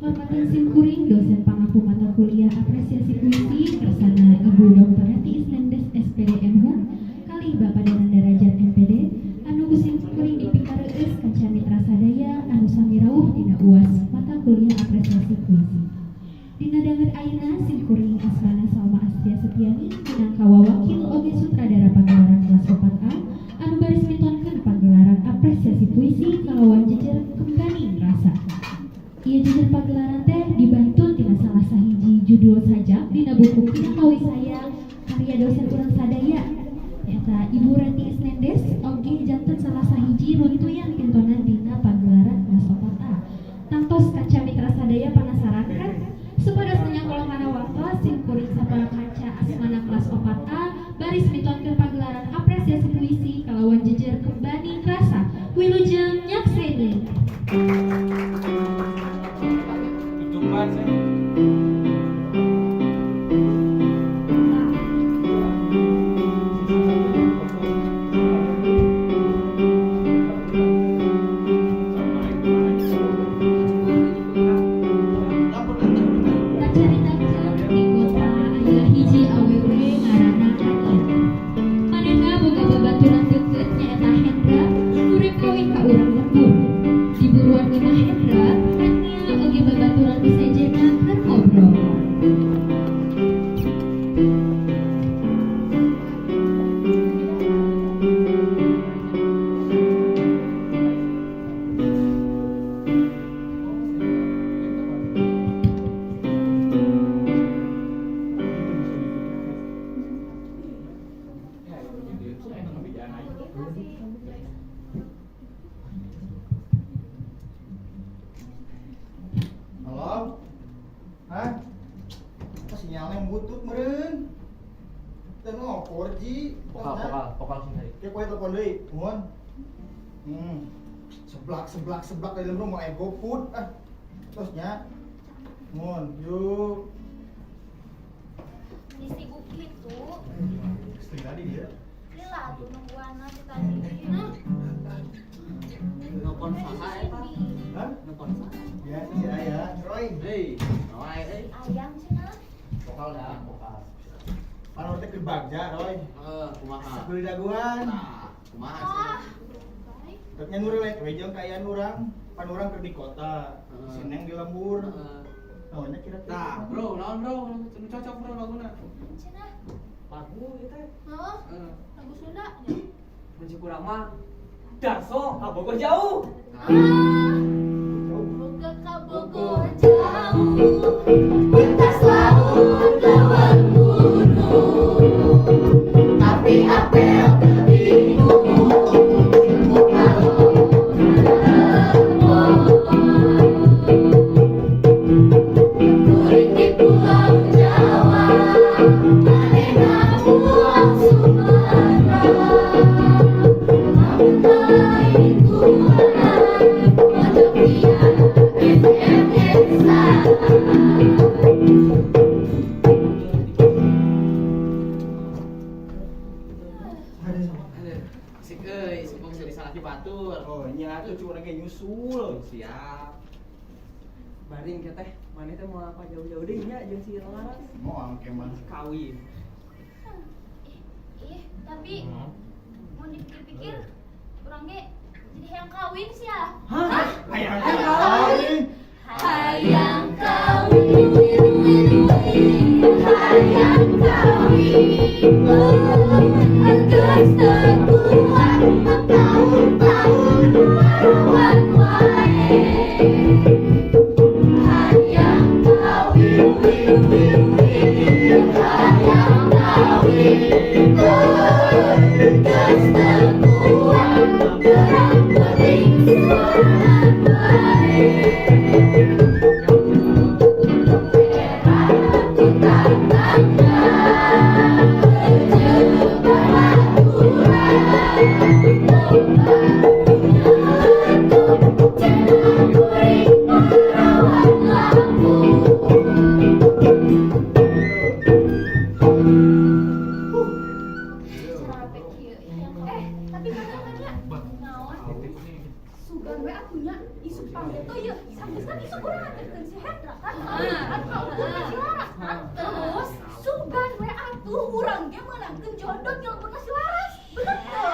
Hormaten simkuring dosen pangaku mata kuliah apresiasi puisi, kersana Ibu Dr. Reti Isnendes SPD MHum, kalih Bapak Dananda Rajat MPD, anu ku simkuring dipikareueus kanca mitra sadaya anu sami rawuh dina UAS mata kuliah apresiasi puisi. Dina danget ayeuna, simkuring asmana Salma Astria Setiani minangka wawakil oge sutradara pagelaran kelas 4A anu baris mitonkeun pagelaran apresiasi puisi kalawan jejer Kembaning Rasa. Ieu jejer pagelaran teh dibantu tina salah sahiji judul sajak dina buku Kidang Kawi Sayang karya dosen urang sadaya, nyaeta Ibu Reti Isnendes, oge janten salah sahiji runtuyan pintonan dina pagelaran kelas 4A. Tangtos kanca mitra sadaya penasaran, kan? Supados teu nyangkolong kana waktos, simkuring sapara kanca asmana kelas 4A baris mitonkeun pagelaran apresiasi puisi kalawan jejer Kembaning Rasa. Wilujeng nyakseni. Tutupan sih. Kacaritakeun di kota aya hiji awewe ngaranna Kania. Manehna boga babaturan deukeut, nyaeta Hendra, nu rek kawin ka urang lembur. Di buruan imah Hendra, Kania oge babaturan nu sejenna keur ngobrol. Halo? Hah? Apa sinyalnya butut meren? Dan mau 4G. Pokal, pokal, pokal sih tadi. Kayak kue telepon deui, mohon. Seblak, seblak, seblak dari lembur mau ego food ah. Terus nya. Mohon, yuk. Ini sibuk gitu. Istri tadi dia. Lila tuh nungguan nanti tadi. Nelpon saha eta? Hah? Nelpon saha? Biasa sih ayah, Roy. Hei, naon euy? Ayam cenah. Pokal dah, pokal. Pan urang teh keur bagja, Roy. Heeh, kumaha? Beli daguan. Nah, kumaha Ah, sih? baik. Rek nya nu relate we jeung kaayaan urang. Pan urang keur di kota, Heeh. si Neng di lembur. Heeh. Naonnya kira-kira? Nah, bro, naon bro? Nu cocok, bro, laguna. Cenah. Lagu ieu teh. Heeh, Heeh. lagu Sunda nya. Mun kurang mah Darso ka Bogor jauh. Ah, Jauh. Boga ka Bogor jauh. Lintas laut lewat gunung. Tapi apel bingung. Muka lo telepon. Kuring di Pulau Jawa, manehna pulang Sumatera. Namun lain Tuhan, wajah pria SMS. Ada sama. Aduh, asik euy, sibuk jadi salaki batur. Oh, nya tuh cuma lagi nyusul. Siap. Baring ke teh, maneh teh mau apa jauh-jauh deui nya jeung si Laras? Mau angke mah. Kawin. Ih, ih, tapi mau dipikir-pikir, urang ge jadi hayang kawin sih ya. Hah? Hayang kawin. Hayang kawin, hayang kawin, geus teu kuat tahun-tahun marawan wae. Hayang kawin, hayang kawin, geus teu kuat terang peuting sorangan wae. Ku tatangga jeung babaturan loba nu cenah kuring parawan langkung. Ngawinkeun si Hendra kan. Kan kaukur ka si Laras kan. Terus sugan we atuh urang ge meunangkeun jodoh ti lemburna si Laras. Bener teu?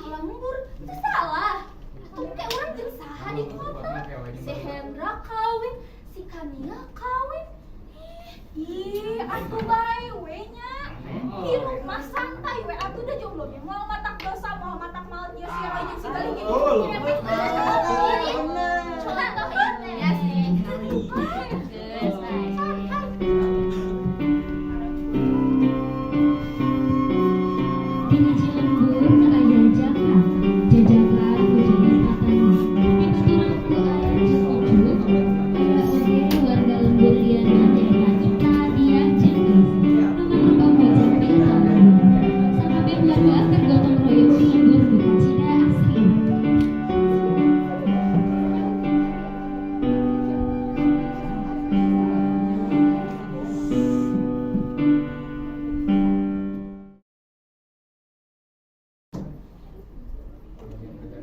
Lembur itu salah. Atuh ke urang jeung saha di kota? Si Hendra kawin, si Kania kawin. Ih, atuh bae we nya. Hirup mah santai we atuh da jomblo ge moal matak dosa, moal matak maot ieu sia we jeung si Galih ge. Betul. Contoh ieu teh. Ya sih. Santai. Di hiji lembur aya Jaka, jajaka ku jadi patani. Dibaturan ku Aep jeung Ucup, aya oge warga lembur liana nyaeta Ita, Diah jeung Eus. Nu mangrupa mojang di eta lembur. Sakabeh warga keur gotong royong di lembur nu kacida asri.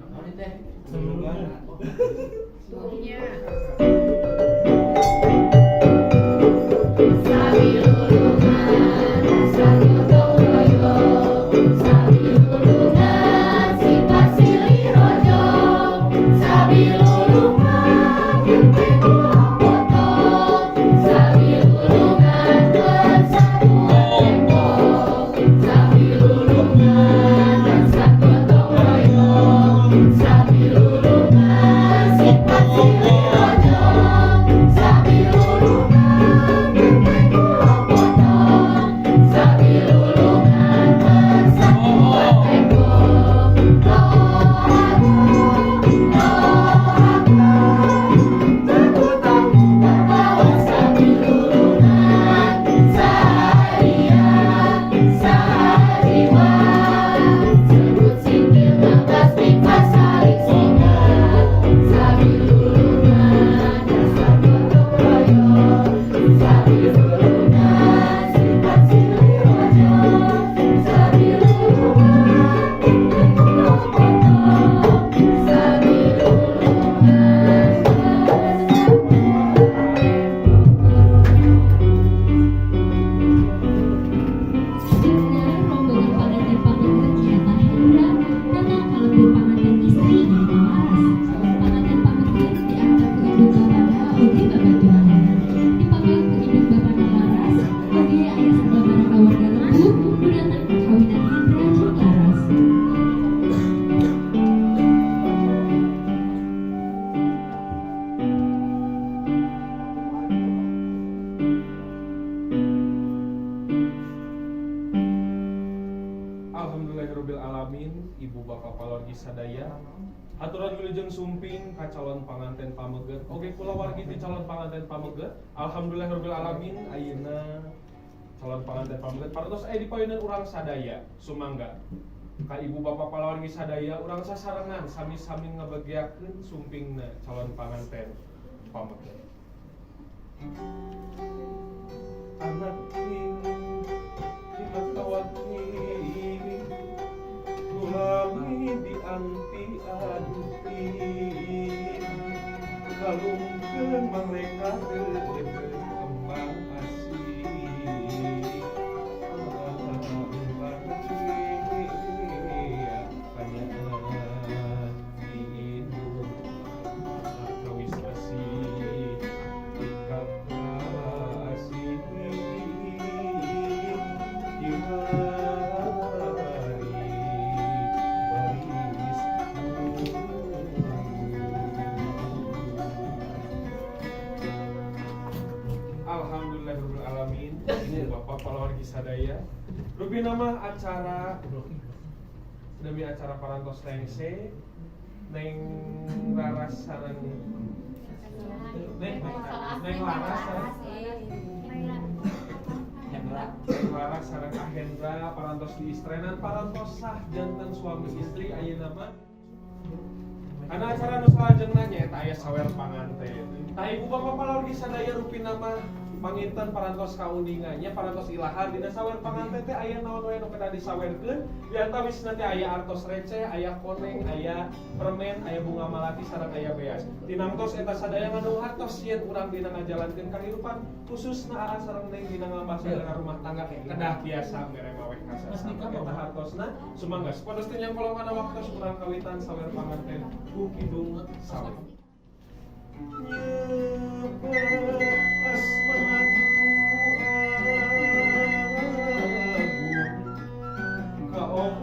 Naon teh? Selanjutnya, rombongan panganten pameget nyaeta Hendra datang ka lembur panganten istri nyaeta Laras. Panganten pameget diantar ku indung bapana oge babaturanna. Dipapak ku indung bapana Laras, oge aya sababaraha warga lembur nu datang ka kawinan Hendra jeung Laras. Alhamdulillahirabbil alamin, ibu bapak pawargi sadaya. Aturan wilujeng sumping ka calon panganten pameget. Oge kulawargi ti calon panganten pameget. Alhamdulillahirabbil alamin, ayeuna calon panganten pameget parantos aya di payunan urang sadaya. Sumangga. Ka ibu bapak palawargi sadaya urang sasarengan sami-sami ngabageakeun sumpingna calon panganten pameget. Anak ing dimatawati Kulami dianti-anti Kalungkeun mereka kembang asih. Kawis asih dikakasih Dimari baris. Alhamdulillahirabbil alamin. Ibu bapak palawargi sadaya. Rupina mah acara demi acara parantos lengse Neng Laras sareng Neng Neng Laras sareng Hendra. Neng Laras sareng Ahendra parantos diistrenan parantos sah janten suami istri ayeuna mah. Karena acara nu salajengna nyaeta aya sawer panganten. Tah ibu bapak palawargi sadaya rupina mah Panginten parantos kauninga nya, parantos ilahar dina sawer panganten teh aya naon wae nu kedah disawerkeun. Di antawisna teh aya artos receh, aya koneng, aya permen, aya bunga malati sareng aya beas. Tinamtos eta sadaya ngandung hartos yen urang dina ngajalankeun kahirupan, khususna aa sareng neng dina ngambah rumah tangga kedah biasa mere maweh ka sasama. Eta hartosna sumangga supados teu nyangkolong kana waktos, urang kawitan sawer panganten ku kidung sawer. Nyebat asma agung ka Allah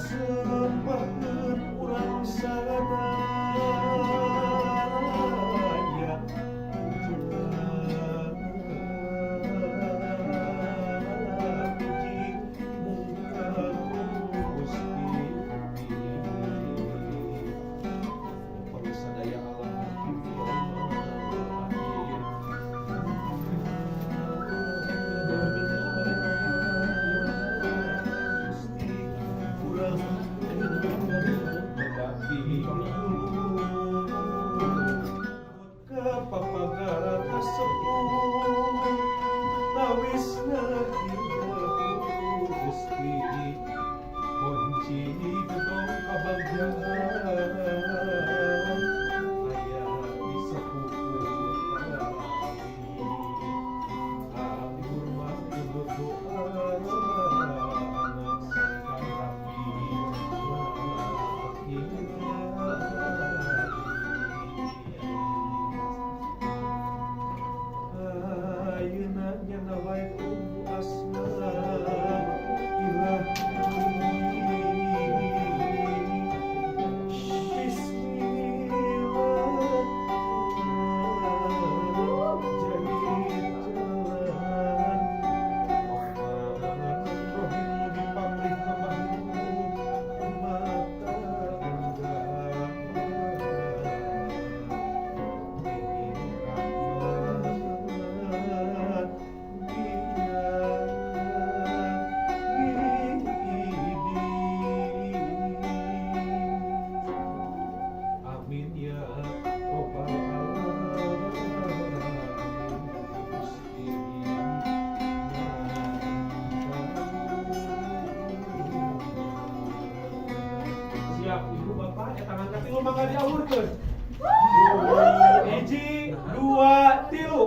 sembahkeun urang sadaya. Puji muka Gusti perlu sadaya Allah hakim akhir. Gusti urang bebaki ka papagar sepuh tawisna Gusti kunci gedong kabagjaan aya di sakuku tali abdi mah doa anak sangkan rapi laki. Ayeuna nyana wae ku asma ilahi. Bismillah jadi jalan Rahman Rahim mugi pamrih nambah rumah tangga. Rahmat dia. Amin ya robbal alamin. Gusti. Siap ibu bapak ya, tangan katilu mangga diawurkeun. Hiji, dua, tilu.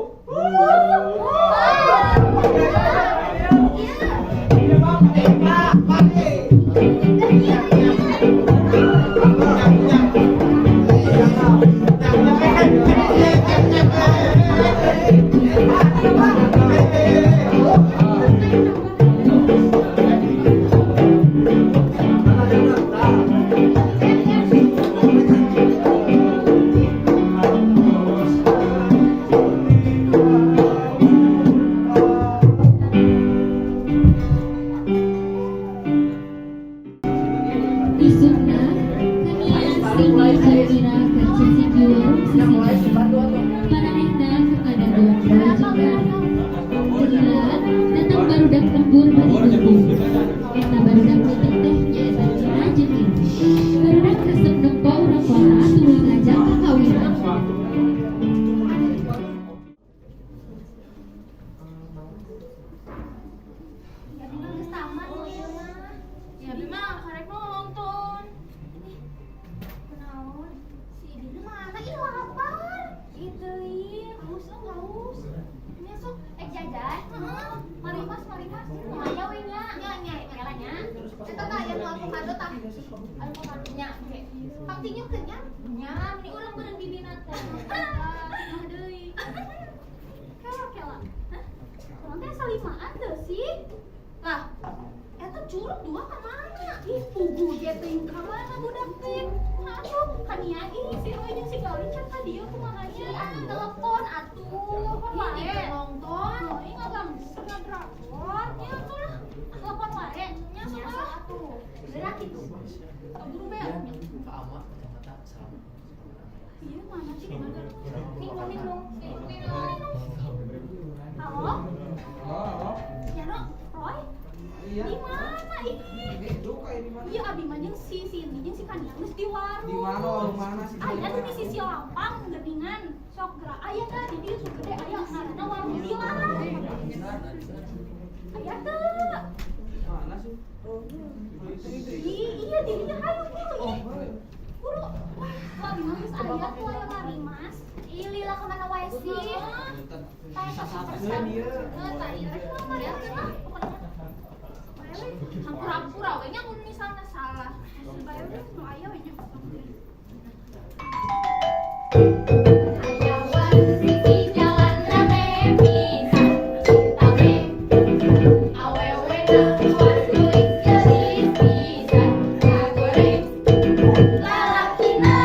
Isukna, Kania, Cindy, jeung Ira keur cicing di warung sisi jalan. Maranehna keur ngadagoan Roy jeung Gari. Teu lila, datang barudak lembur bari geuting. Eta barudak leutik teh nyaeta Cina jeung Ira. Barudak resep nempo urang kota tuluy ngajak kakawinan. Ya Bima geus tamat nu ieu mah. Ya Bima karek nonton. Ih, kunaon? Si Idina mana? Ih, lapar. Ih, teuing, haus ah, haus. Ini sok ek jajan. Heeh. Mari Mas, mari Mas. Kumaha we nya? Nya nya, kela nya. Eta tah aya nu avocado tah. Avocado nya, oke. Pang tinyukeun nya. Nya, meni urang beureun bibina teh. Ah, deui. Kela kela. Hah? Urang teh salimaan teu sih? Lah, eta curug dua ka mana? Ih, puguh ge teuing ka mana budak teh? Aduh, kania ih si Roy jeung si Gauli can ka dieu kumaha nya? Ih, telepon atuh. Telepon wae. Nonton. Ih, ngaganggu drakor. Nya atuh lah. Telepon wae. Nya sok lah atuh. Gerak kitu. Kaburu be. Ke ama kacamata sama. Iya, mana sih? Mana? Ning ning nung. Ning ning nung. Halo? Halo. Ya, no, Roy? Iya. Di mana? Ih. Ini duka ini mana? Iya, abi mah jeung si sini jeung si Kania geus di warung. Di mana warung mana sih? Aya tuh di sisi lapang geuningan. Sok gerak aya tah di dieu sok gede aya ngaranna warung Dilan. Aya teu? Mana sih? Ih, iya di dieu hayu buru ih. Buru. Wah, abi mah geus aya tuh aya larimas. Ih, lila kemana wae sih? Tah eta superstar. Heuh, tah ieu rek mah mari lah pokona. Bae we hampura-hampura we nya mun misalna salah. Hasil bae we nu aya we nya. Hayawan sisi jalan rame pisan cinta teh awewe na kuat leuwih geulis pisan kagoreng lalakina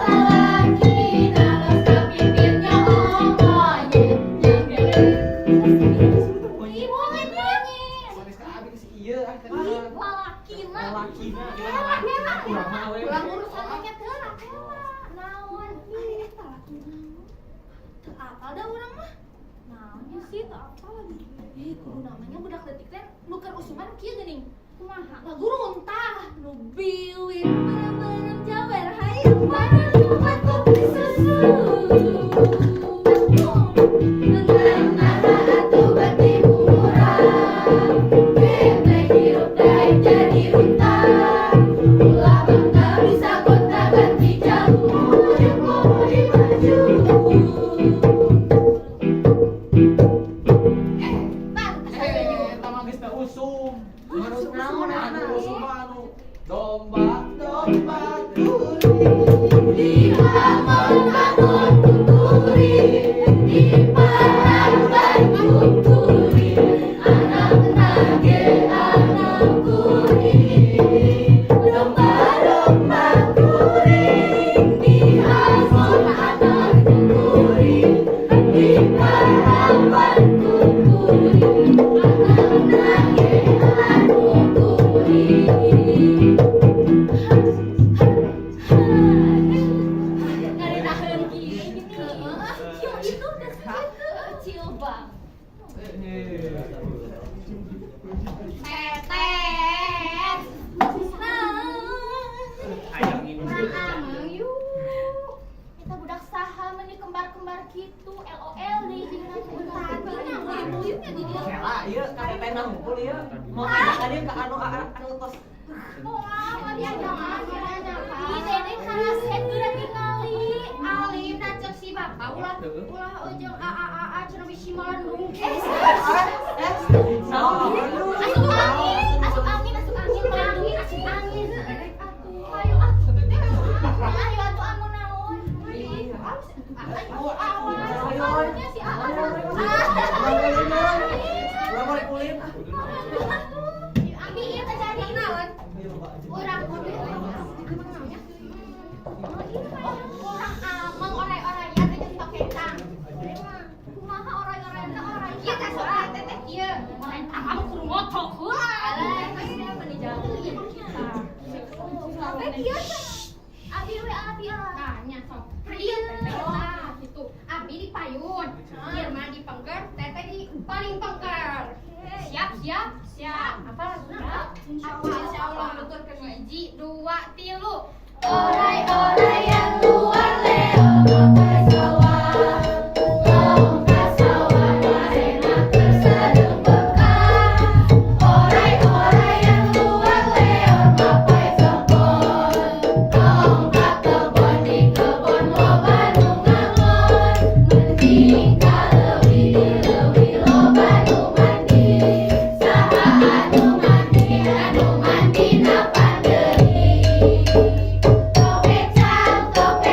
lalakina los ka bibir nyolong monyet yang gede. Ih, monyet monyet. Manis ka abi si ieu ah tadi. Ih, lalakina. Lalakina. Kela, kela, Kurang kela. mah we. Ulah urusan monyet heula, kela. Naon? Ih, eta laki naon? Teu apal da urang mah. Naonnya sih teu apal lagi. Ih, kudu namanya budak leutik teh nu keur usuman kieu geuning. Kumaha? Lagu runtah, nu biwir beureum-beureum jawer hayang bareng buat kopi susu. Nah, atuh bati murah Bete hirup daek jadi runtah Ulah bangga bisa gonta ganti jalur Yang mau maju. Pantes Eh, eta mah geus teu usum. Harus Naon naon, anu anu? usum mah anu domba domba kuring. Di angon-angon kukuri, di paramban kukuri, anak nage anak kuring, domba-domba kuring, di angon-angon kukuri, di paramban kukuri, anak nage anak kuring. Ngariraheun kieu gini. Heeh, itu geus kecil bang. Teteh. Nah, Hayang ini. Urang ameng yuk. Kita budak saha meni kembar-kembar gitu LOL deui jeung tadi nah buyut-buyutnya di dia. Kela ieu ka teteh na hungkul ieu. Mau ajakan ieu ka anu anu tos. Moal dia jangan. Ih, dede karasep geura tingali. Alim da ceuk si bapak ulah ulah ujung a a a a cenah bisi malandung. Eh, naon? Asup angin, asup angin, asup angin, angin, asup angin. Atuh, ayo atuh. Ayo atuh amun naon. Awas, karunya si Aa. Urang mau ulin ah. Abi ieu teh jadi naon? Urang kudu. Oh, urang ameng oray-orayan teh jeung toketang. Kumaha oray-orayan teh oray. Ieu teh soal teteh ieu. Oray kamu kudu ngocok heula. Alah, geus meni jauh. Sampai kieu teh. Abi we abi ah. Tanya sok. Ieu teteh tah gitu. Abi di payun, Irma di pengker, teteh di paling pengker. Siap, siap, siap. Apa laguna? Insya Allah nuturkeun ngaji dua tilu. Oray-orayan luar leo ka sawah, Long ka sawah marena keur sadeung bekah. Oray-orayan luar leo mapai kebon, Tong ka kebon di kebon loba nu ngangon. Mending ka leuwih di leuwih loba nu mandi. Saha anu mandi napan deui. Tokecang, tokecang.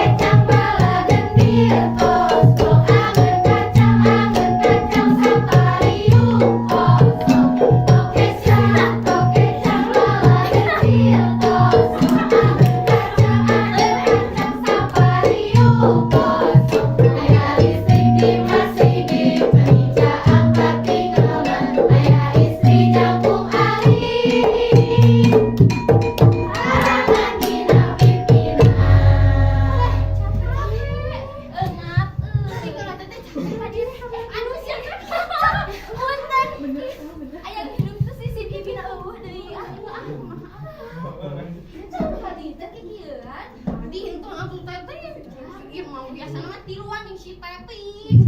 Teti.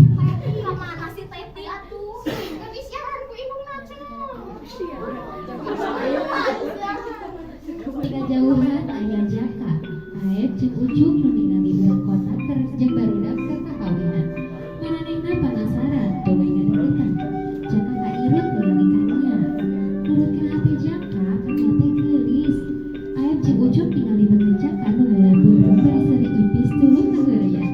Ka mana si Teti atuh? Teu disiaran ku indungna cenah. Di kajauhan aya Jaka, Aep jeung Ucup nu ningali urang kota keur jeung barudak keur kakawinan. Maranehna panasaran tuluy ngadeuketan. Jaka kairut ningali Kania. Nurutkeun hate Jaka, Kania teh geulis. Aep jeung Ucup ningali beungeut Jaka nu mulai beureum bari seuri ipis tuluy kaheureuyan.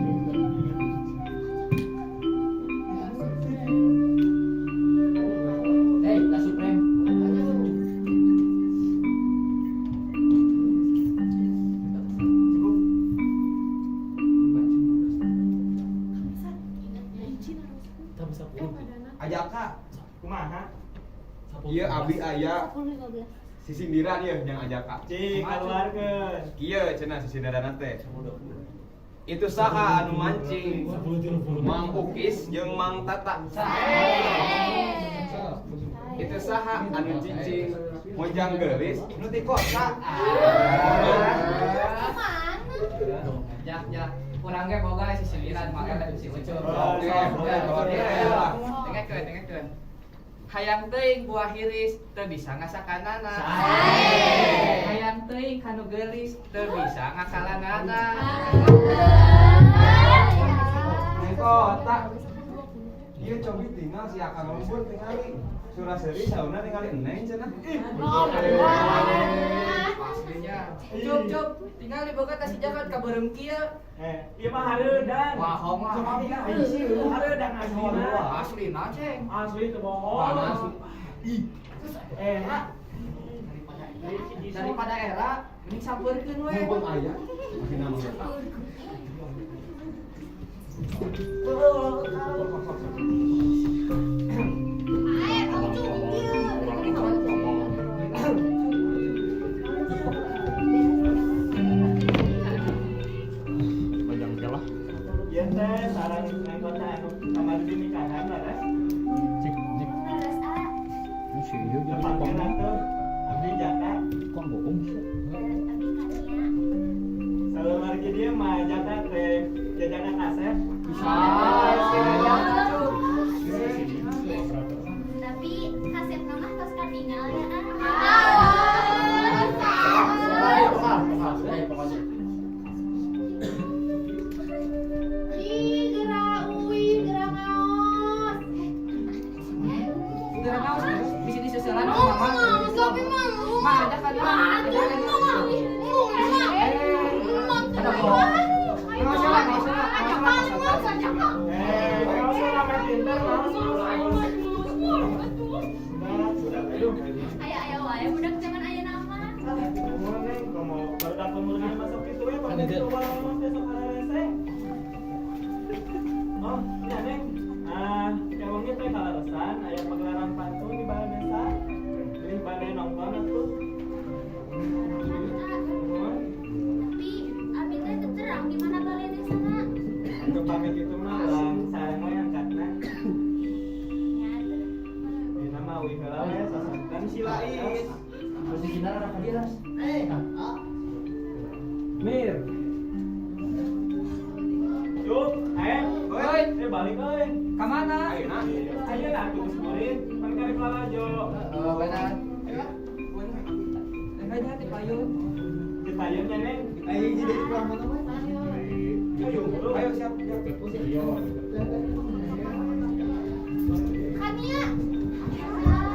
Hei, tas Supreme. Cukup. Ajaka, Kumaha? ieu abdi aya sisindiran ieu jang Ajaka. Cik, keluarkeun. Kieu cenah sisindiranna teh. Itu saha anu mancing? Mang Ukis jeung Mang Tata. Itu saha anu cicing? Mojang geulis nu ti kota. Mana? Jak, jak. Urang ge boga sisindiran make teh si Ucup. Oke, boleh, boleh. Dengekeun, dengekeun. Hayang teuing buah hiris teu bisa ngasakanana. Hayang teuing kanu geulis teu bisa ngakalanana. Di kota. Ieu cobi tinggal si akang lembur tingali. Suraseri sauna tingali eneng cenah. Ih. Aslinya. Cup, cup. Tinggal diboga teh si Jakat ka beureum kieu. Eh, ieu mah hareudan. Wah, hong lah. Hareudan aslina. Aslina, Ceng. Asli teu bohong. Wah, asli. Ih. Era. Daripada era, mending sampeurkeun we. Mumpung aya, makin nama eta. Aep, Ucup ieu. Ieu teh sareng neng kota anu kamari di nikahan leres. Leres ah. Tepangkeun atuh. Abdi Jaka. Leres abdi Kania. Saur wargi dieu mah Jaka teh jajana kasep. Bisa. Cup. Tapi kasep mah tos katingal ya ah. Ih, geura uih, geura ngaos. Geura ngaos, bisa diseselan ku mama. Ngaos, tapi mah. Ma, ada kan, Ma? Atuh, mah. Mah, Ada bohong. Ngaos lah, ngaos lah, ngaos lah, ngaos lah. Eh, kamu rame pinter, ngaos. Sudah, aduh. Aya aya wae budak zaman ayeuna mah. Umur neng, komo barudak umurnya masuk kitu we, pake kitu wae mah teh sok hararese. Oh, nya neng. Ah, kawangi teh kaleresan aya pagelaran pantun di balai desa. Bilih bade nonton atuh. Nuhun. Tapi abi teh teu terang di mana balai desana. Kepake kitu mah urang sareng we angkatna. Nya teh. Dina mah uih heula we sasanten. Si Lais. Posisinya ada ka dia. Eh, ah. Mir, Cup, aep. Oi. Eh balik euy. Ka mana? Ayeuna. Ayeuna atuh geus murid, pan karek lalajo. Heeh, benar. Eh, nya di payun. Di payun nya neng. Ayo jadi pulang mana mah? Ayo, bro. Ayo siap, siap. Kania.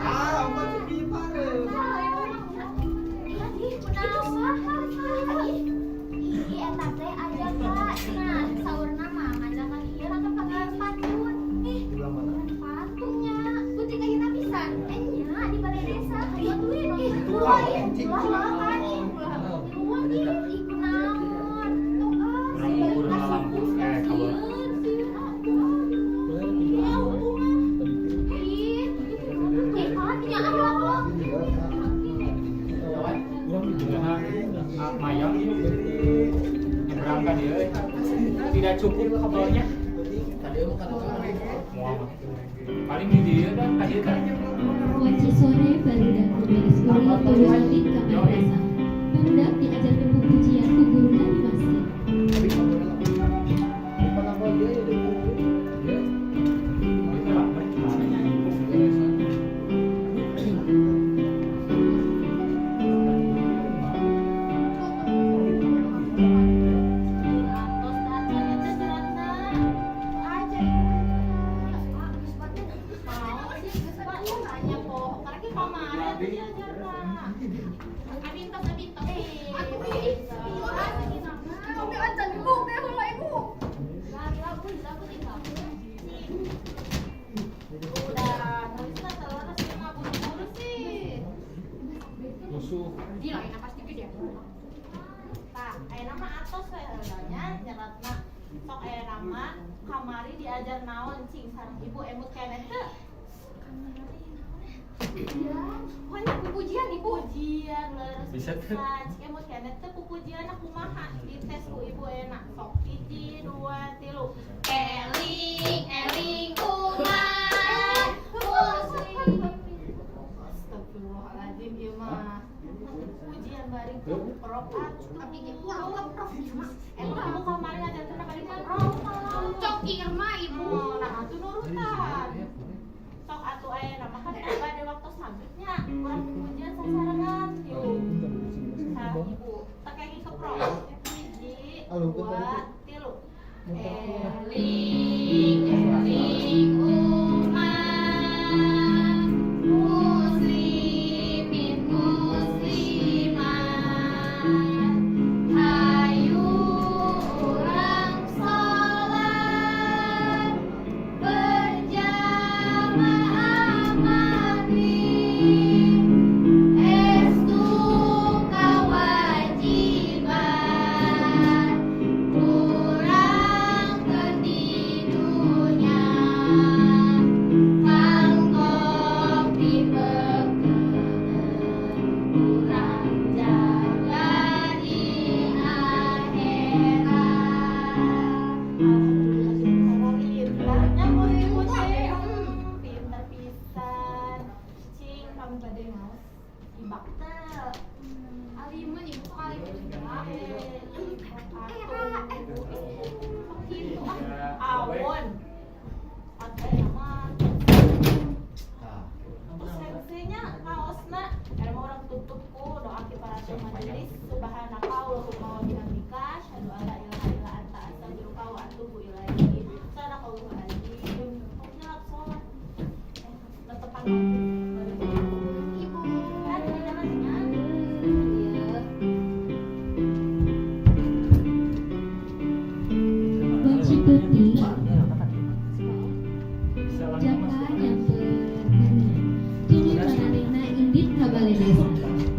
Ah, empat segi pare. Ih, kunaon? Ih, eta teh aya ka cenah saurna mah ngajakan ieu nonton pagelaran pantun. Ih, Di belah mana? pantunnya. Penting ayeuna pisan. Eh nya di balai desa. Hayu atuh ih, ulah ih, ulah ulah kan ih, ulah. Ulah ih, ih kunaon? Tuh ah, si sieun, sieun ah, ah. Ih, ih, ih, kan nya ah, Mayang nyebrang ka dieu tidak cukup kabelnya. Moal mah. Paling di dieu dah ka dieu tah. Waci sore barudak nu beres ulin tuluy ulin ka madrasah. Barudak diajarkeun pupujian ku guruna di masjid. Abdi. Abi entos, abi entos. Atuh ih. Kami acan ibu, kayak heula ibu. Lagu lagu tinggal. Udah, nulisna saleres ieu mah buru-buru sih. Musuh. Di lain pasti gede. Tah, ayeuna mah atos we heula nya nyeratna. Sok ayeuna mah kamari diajar naon cing sareng ibu emut keneh teu? Pujian. Oh, nya pujian ibu. Pujian leres Bisa teu? pisan. Cing emut keneh teu pupujianna kumaha? Dites ku ibu ayeuna. Sok hiji, dua, tilu. Eling, eling umat muslim. Astagfirullahaladzim ieu mah. Pujian bari keprok atuh. Abdi ge kurang keprok ieu mah. Eta ibu kamari ngajarkeun bari keprok. Cok Irma ibu. Nah, atuh nurutan. Sok atuh ayeuna mah kan bade waktu maghribnya. Urang pujian sasarengan yuk. Sareng ibu. Teu kenging keprok. Hiji, dua, tilu. Eling, eling umat muslimin muslimat, hayu urang salat berjamaah maghrib, estu kewajiban urang keur di dunya, pangtong dipeukeun urang jaga di akhirat. Alhamdulillah pintarnya ibu teh. Pintar pisan. Cing, kami bade ngaos ibak teu. Alimun ibu sok alimun juga. Gitu ah, awon. Atuh mah terus rengse-nya kaosna eta mah urang tutup ku doa kifaratul majelis subhanaka allahumma wa bihamdika asyhadu alla ilaha illa anta astaghfiruka wa atubu ilaik. Sadaqallahul azim. Pokoknya lap sholat. Tetepan Ibu. Kan di jalannya. Iya. Wanci peuting Jaka nyamper Kania. Tuluy maranehna indit ka bale desa.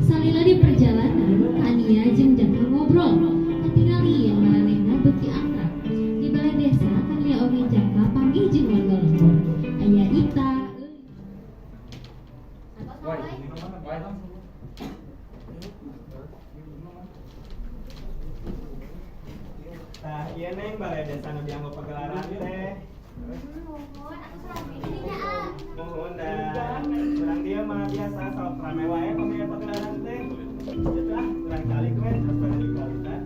Salila di perjalanan, Kania jeung Jaka ngobrol. Katingali maranehna beuki akrab. Di bale desa, Kania oge Jaka panggih jeung warga lembur. Aya Ita, Woi, woi. Tah, ieu Neng balai desa nu dianggo pagelaran teh. Nuhun, atuh selalu ini nya ah. Nuhun da. Urang dieu mah biasa sok rame wae pami pagelaran teh. Gitu ah, urang calik we terus pada dikalitan.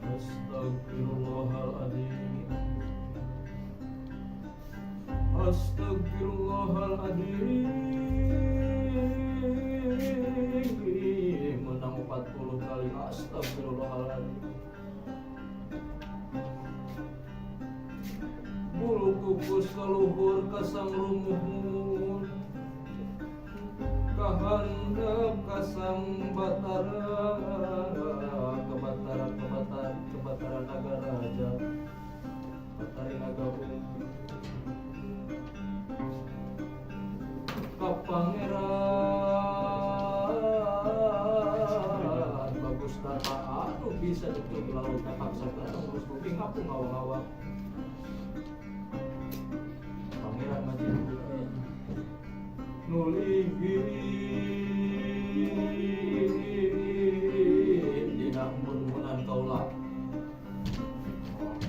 Astagfirullahaladzim. Astagfirullahaladzim. Menang 40 kali astagfirullahaladzim. Bulu kukus kaluhur kasang rumuhun, kahandap kasang batara, kebatara kebatara kebatara naga raja, batari naga bumi, ka pangeran bagus dharma anu bisa tutup laut kapaksa urus bumi ngapung ngawang-ngawang pangeran Majid Bumi nulihi dina embun-embunan kaula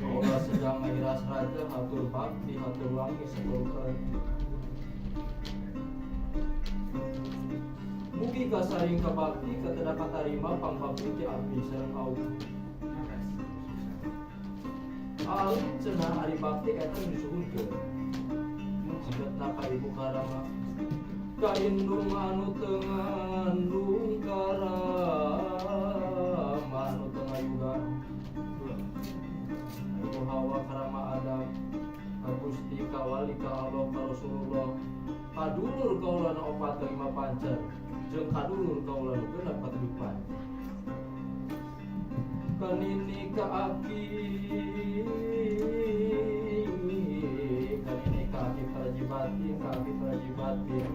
kaula. Sedang ngahiras raja hatur bakti hatur wangi sakulkan. Mugi kasaring kabakti kateda katarima pangbakti ti abdi sareng aum. Alim cenah ari bakti eta disuhunkeun. Sigatna ka ibu karama ka indung anu teu ngandung karama anu teu ngayuga. Ibu Hawa karama Adam ka Gusti ka wali ka Allah ka Rasulullah ka dulur kaula nu opat lima pancer jeung ka dulur kaula nu genep katujuh pancer. Ka nini ka aki ka nini ka aki paraji batin ka aki paraji batin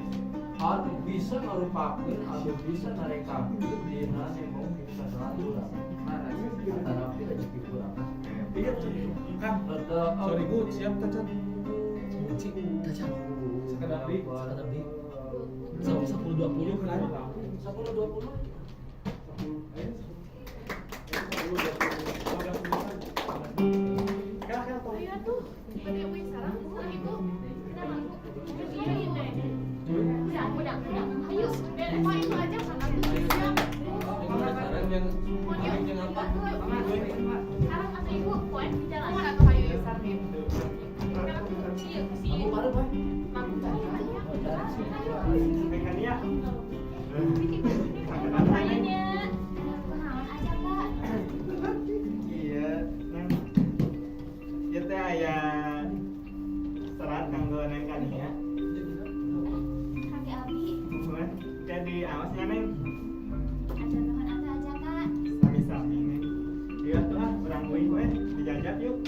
anu bisa ngarupakeun anu bisa narekakeun dina nembong kasalahan urang atanapi rezeki urang. Iya, Kang. Reda Sorry, Bu, siap tacan. Kunci, tacan. Sekedar di, sekedar di. 10.20 kan? 10.20. Ayo tuh, bade euy sarang sarang ibu. Kenapa ibu? Iya teh. Udah, udah, udah. Ayo, Pak itu aja kan atuh siap. Yang Mohon yuk. yang apa? Sarang atau ibu, poe di jalan. Mohon atuh hayu yuk sarang ibu. Iya, si Aku baru, Pak. Mangku ayo. Neng Kania. Kayaknya Kunaon aja Pak. Iya, Neng. Ieu teh aya serat kanggo Neng Kania. Kangge abi. Nuhun. Teh diaosnya Neng. Atur nuhun atuh aja Kak. Sami-sami Neng. Iya tuh ah, urang uih we dijajab yuk.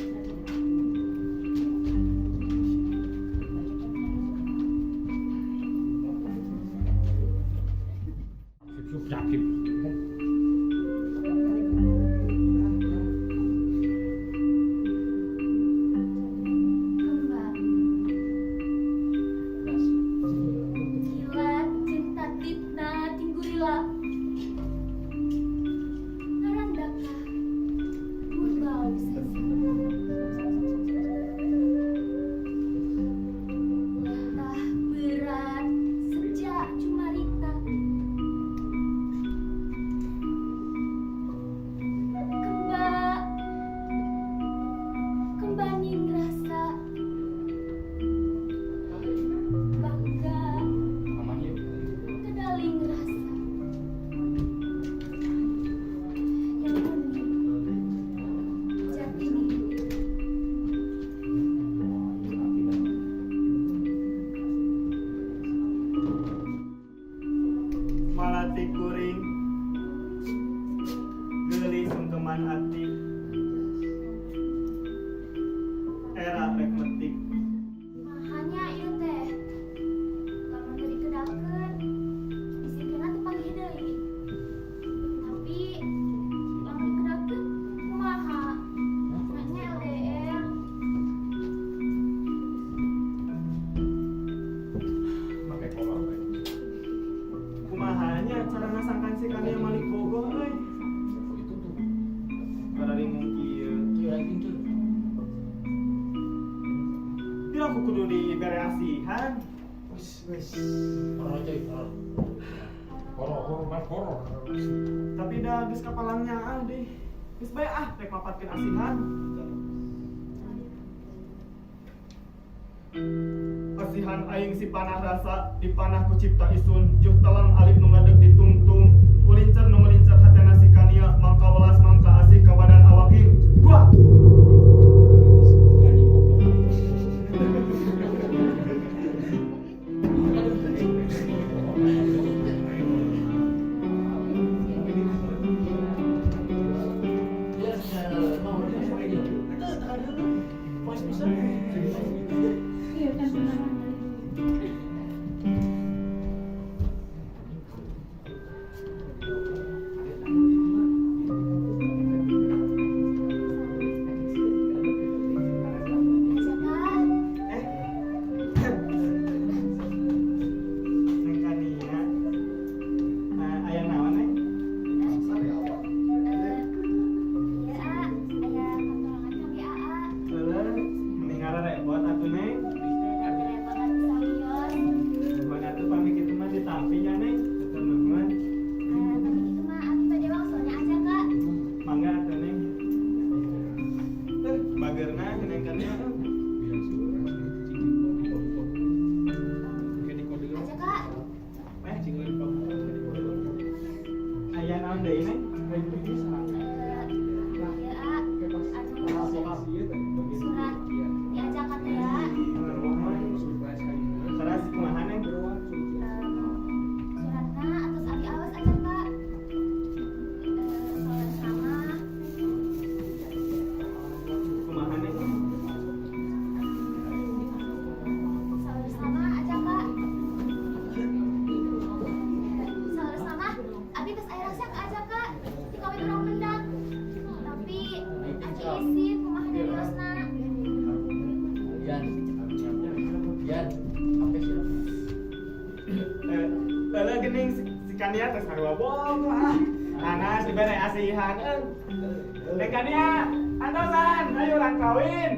Sip, siap, sip. Kembang. Kilat cinta titna tinggurila. Ngarandaka murbau sesa. Latah berat sejak cumarita. Kemba kembaning rasa bangga kedaling rasa yang murni jati diri. Malati kuring geulis sungkeman ati era rek metik. Mahanya ieu teh lamun teu dikedalkeun bisi kena teu panggih deui. Tapi lamun dikedalkeun kumaha? Maenya LDR. Pakai kolor, Pak. Kumahanya cara ngasangkan si Kania malik bogoh euy. Itu tuh. Bararingung kieu. Iya, itu. Pira aku kudu dibere asihan. Wis, wis. Horor coy, horor. Horor, horor, mas horor. Tapi dah geus kapalangnya ah deh. Geus bae ah rek mapatkeun asihan. Asihan aing si panah rasa dipanah ku cipta isun juh telang alif nu ngadeg ditungtung kulincer nu ngelincer hatena si Kania mangka welas mangka asih ka badan awaking. Wah. Dia mau dia. Itu tekan dulu. Pois bisa. Iya kan pertama kali. Aja Kak. Eh. Neng Kania. Nah, aya naon Neng? Iya, A, aya patorangan kangge AA. Kania. Aja, Kak. Eh, aya naon deui, Neng? Ya, anu surat diajakan ya. Saras kumaha, Neng? Suratna atos abi awas aja, Kak. Soal sama. Kumaha, Neng? Saur sama aja, Kak. Saur sama abi tos aya rasa ka aja, Kak, ti kawin urang pendak. Tapi abi isin kumaha nyariosna. Yan. Yan. Apa sih? Eh, Leuleuh geuning si Kania tos sarua bogoh ah. Nanas dibere asihan. Eh, Kania, antosan, ayo urang kawin.